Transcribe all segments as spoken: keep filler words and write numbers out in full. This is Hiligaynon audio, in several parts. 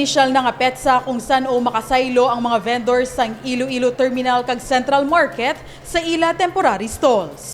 Opisyal na nga petsa kung san-o makasaylo ang mga vendors sang Iloilo Terminal kag Central Market sa ila temporary stalls.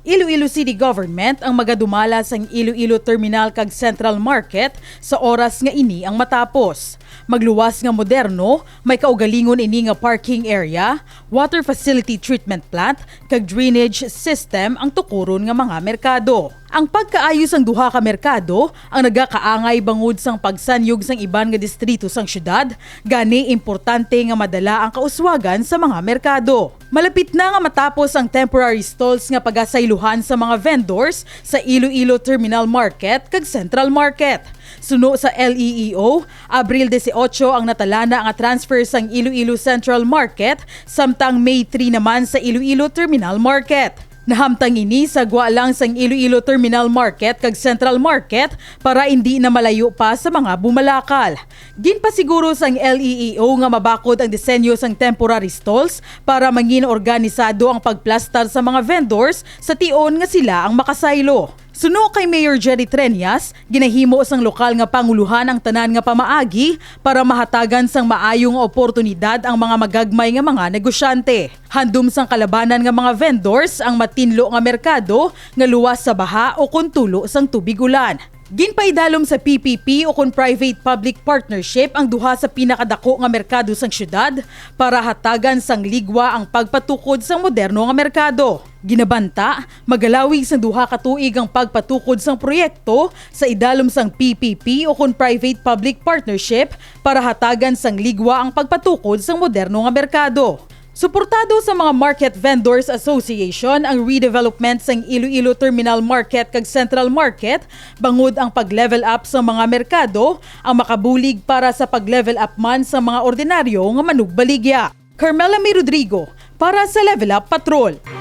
Iloilo City Government ang magadumala sang Iloilo Terminal kag Central Market sa oras nga ini ang matapos. Magluwas nga moderno, may kaugalingon ini nga parking area, water facility treatment plant, kag drainage system ang tukuron nga mga merkado. Ang pagkaayo sang duha ka merkado ang nagakaangay bangod sang pagsanyog sang iban nga distrito sang syudad, gani importante nga madala ang kauswagan sa mga merkado. Malapit na nga matapos ang temporary stalls nga pagasayluhan sa mga vendors sa Iloilo Terminal Market kag Central Market. Suno sa L E E O, Abril dieciocho ang natalana nga transfer sang Iloilo Central Market, samtang May three naman sa Iloilo Terminal Market. Nahamtang ini sa gwa lang sang Iloilo Terminal Market kag Central Market para indi na malayo pa sa mga bumalakal. Ginpasiguro sang L E E O nga mabakod ang disenyo sang temporary stalls para mangin organisado ang pagplastar sa mga vendors sa tion nga sila ang makasaylo. Suno kay Mayor Jerry Treñas, ginahimo sang lokal nga pangulohan ang tanan nga pamaagi para mahatagan sang maayo nga oportunidad ang mga magagmay nga mga negosyante. Handom sang kalabanan nga mga vendors ang matinlo nga merkado nga luwas sa baha o kon tulo sang tubig ulan. Ginpaidalom sa P P P o kon private-public partnership ang duha sa pinakadako nga merkado sang syudad para hatagan sang ligwa ang pagpatukod sang moderno nga merkado. Ginabanta, magalawig sang duha ka tuig ang pagpatukod sang proyekto sa idalom sang P P P o kon private-public partnership para hatagan sang ligwa ang pagpatukod sang moderno nga merkado. Suportado sa mga Market Vendors Association ang redevelopment sang Iloilo Terminal Market kag Central Market, bangod ang pag-level up sa mga merkado ang makabulig para sa pag-level up man sa mga ordinaryo nga manugbaligya. Carmela May Rodrigo para sa Level Up Patrol.